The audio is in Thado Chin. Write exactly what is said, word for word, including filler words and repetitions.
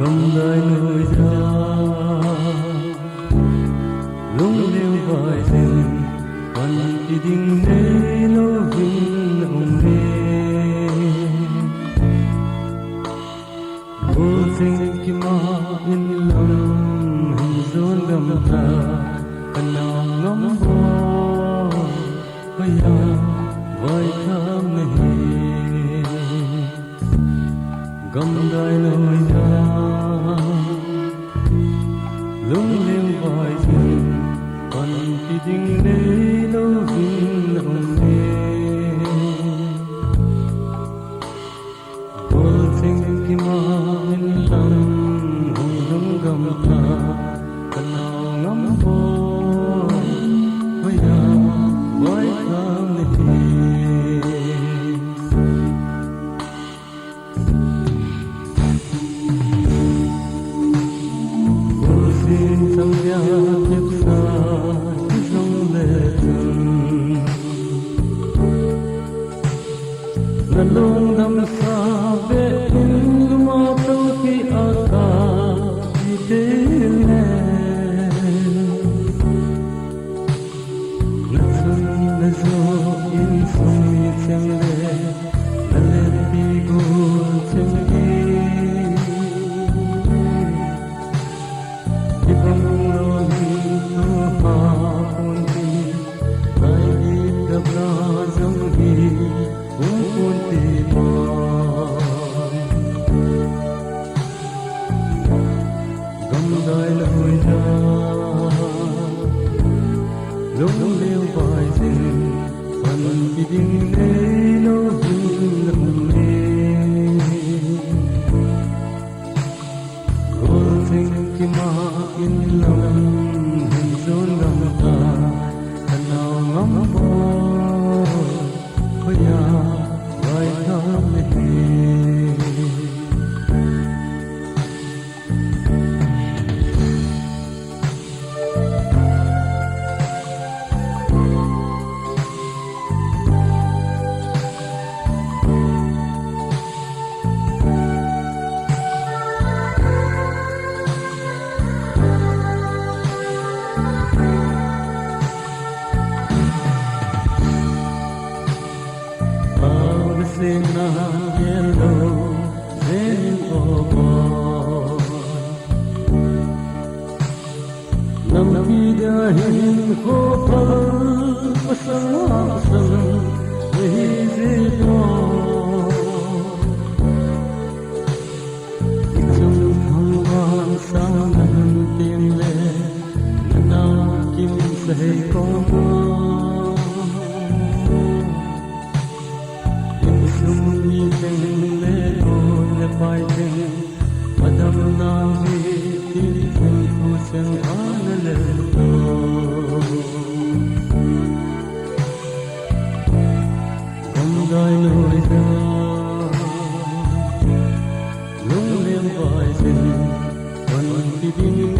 Gamdai noiya, lungleng vaiyin, panpi ding neilouvin aum e. Golcheng kima in lang hin jon gamla, kanao ngam boi, hoiya vaitham nahi. Gamdai noiya, lungleng vaiyin, panpi ding neilouvin aum e. Golcheng kima in lang hung lhung gamla, kanao ngam boi, hoiya vaitham nahi. Golseh chang dia kipsa hijongle chun, nalung damsa beh in luma toupi a kahi teng le. Nachun najo insung mi cheng le, nalenpi gu cheng hi. Kibang lou hin thu ha pon hi, kai git gapna jong hi, um pon ti pon. Gamdai noiya, lungleng vaiyin, panpi ding neilouvin aum e. Golcheng kima in lang hin jon gamla, kanao ngam boi, hoiya vaitham nahi. Aw, na seng na gel lou jeng in aw. Nampi dia hin kho phal masang masang nahi jeh in aw. Ichung thangvah sang nahin teng le, nanao kimsei koma. Insung mi teng le, nu le pai teng, padam nau hi, tin thang thu chang ana lel to. Gamdai noiya, lungleng vaiyin, panpi ding